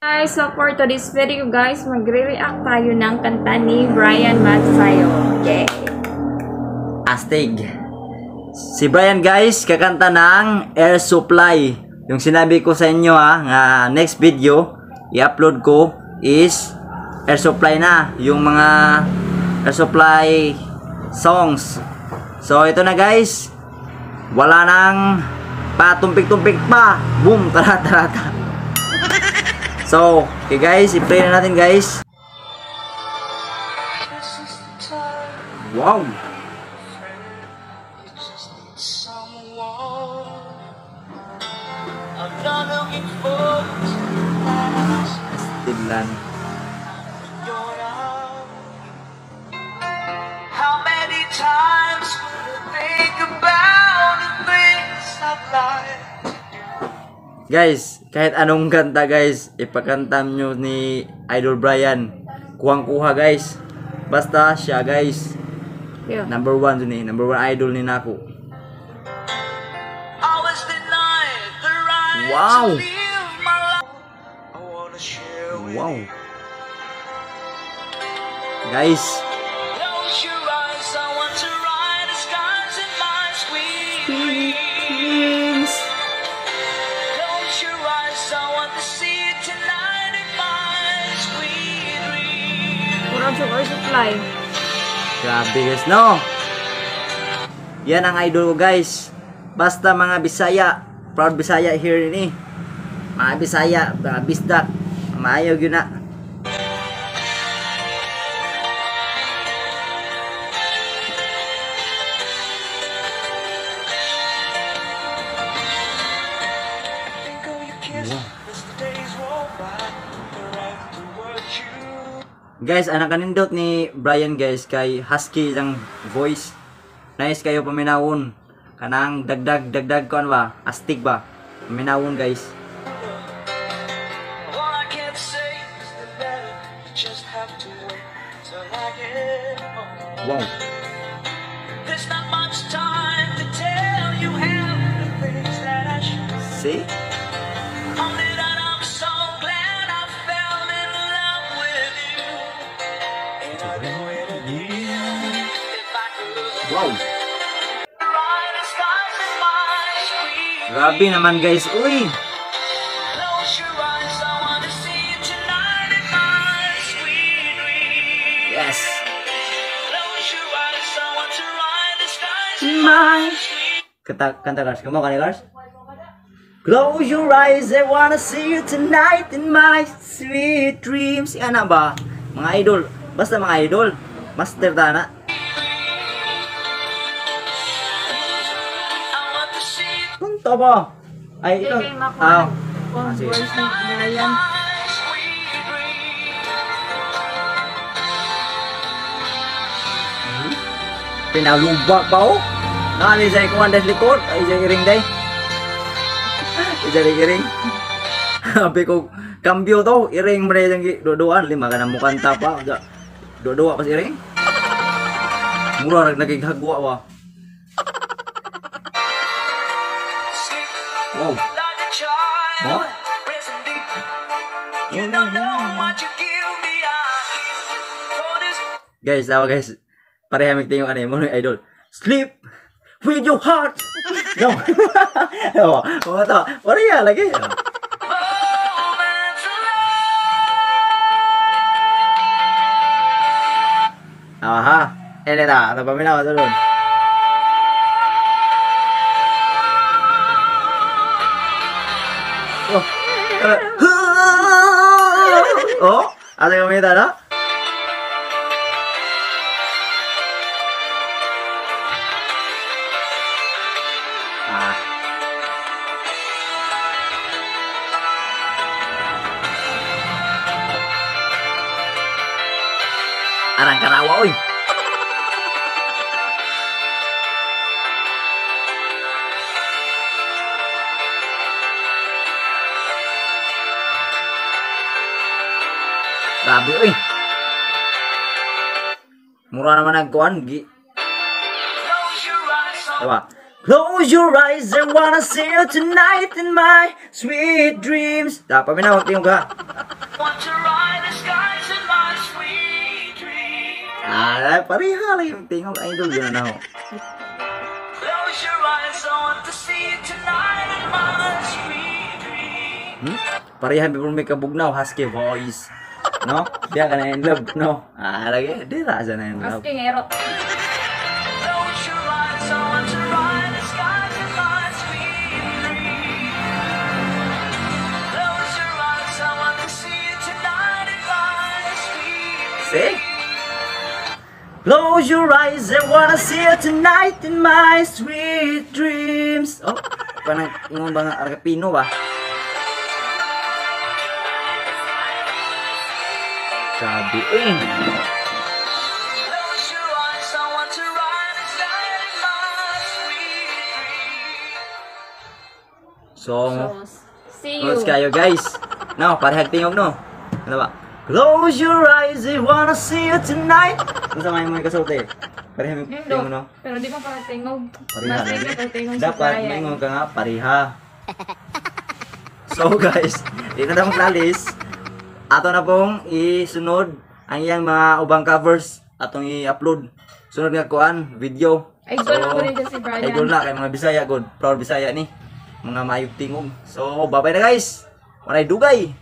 Guys, so for today's video guys, magre-react tayo ng kanta ni Brian Magsayo. Okay. Astig. Si Brian guys, kakanta ng Air Supply. Yung sinabi ko sa inyo ha, nga next video, i-upload ko is Air Supply na. Yung mga Air Supply songs. So ito na guys. Wala nang patumpik-tumpik pa. Boom, tara tara tara. So, okay guys, i-play na natin guys. Wow! Tignan. How many times will I think about the things I've lied? Guys, kahit anong kanta guys, ipakanta nyo ni Idol Brian. Kuhang-kuha guys. Basta siya guys. Yeah. Number one dun eh. Number one idol ni Nako. I was denied the right Wow. to live my life. I wanna share with Wow. you. Guys, Close your eyes, I want to ride the skies in my sweet dreams. Close your eyes, I want to see you tonight in my sweet dreams. Murag sa Air Supply. Grabe guys, no? Yan ang idol ko guys. Basta mga Bisaya, proud Bisaya here ni. Mga Bisaya, mga Bisdak, maayo gyud na. Think of your kiss as the days roll by. They're afterwards you. Guys, ang kanindot ni Brian guys kay husky ang voice. Nice kayo paminawon. Kanang dagdag dagdag kuan ba? Astig ba? Paminawon guys. All I can say is the better. You just have to wait till I get home. Wow. There's not much time to tell you half the things that I should. See? Only that I'm so glad I fell in love with you. And I'd do it again if I could. Wow. Ride the skies in my sweet Grabe naman guys. Uy. Close your eyes, I wanna see you tonight in my sweet dream. Yes. Close your eyes, I want to ride the skies in My sweet Kanta kanta guys. Kamo kani guys? Close your eyes, I wanna see you tonight in my sweet dreams. Yan na ba? Mga idol. Basta mga idol. Master ta na. I want to see you Kunto ba? Ay, ito. Kay makuha. Ah. Oh, Sige. voice ni Brian. my sweet dream. Pinalubak pa oh. Nani sa ikuan des likod. Ay, sa iring day. Isa ring iring. Sabi ko, kambyo to. Iring mo na yung duduan. Lima ka na mukanta pa. Dua-dua pa si iring. Mura nag nagighagwa ba. Sleep Wow. like a child, Huh? risen deep. You don't know what you give me. I for this Guys, tawa guys. Pareha mig tingog ani mo ni idol. Sleep with your heart. No. Oh, oh to. Pareha lagi. moment's love. Aha. Ene ta, ito paminaw tulon. Oh. Oh, asa kami ta na? Ah. Arang karawa oy. Grabe oy. Mura naman nagkuan gi. Close your eyes, I Diba? Close your eyes, I wanna see you tonight in my sweet dreams. Da, paminaw, tingog ka. Want to ride the skies in my sweet dream. Ah, pareha lang yung tingog, idol yun na ako. Close your eyes, I want to see you tonight in my sweet dream. Pareha before may kabugnaw, husky voice. No? Diya ka na in love, no? Ah, lagi, di ra sa na in love. Asking erot. Close your eyes, I want to ride the skies in my sweet dream. Close your eyes, I want to see you tonight in my sweet See? Close your eyes, I wanna see you tonight in my sweet dreams. Oh, parang ingon ba nga Arapino ba? Sabi eh. Close your eyes, I want to ride the sky in my sweet dream. So, So, see you. close kayo, guys. No, parehag tingog, no? Ano ba? Close your eyes, I wanna see you tonight. Ano sa mga kasulti? Parehag Nindot. tingog, no? Pero di pa para tingog. Pareha. Mas may pa tingog sa Dapat Brian. maingon ka nga pareha. So guys, di na daw maglalis. Ato na pong isunod ang iyang mga ubang covers atong i-upload. Sunod nga kuan video. Idol ako rin dyan si Brian. Idol na kay mga Bisaya god. Proud Bisaya ni. Mga maayog tingog. So, bye-bye na, guys. Walay dugay.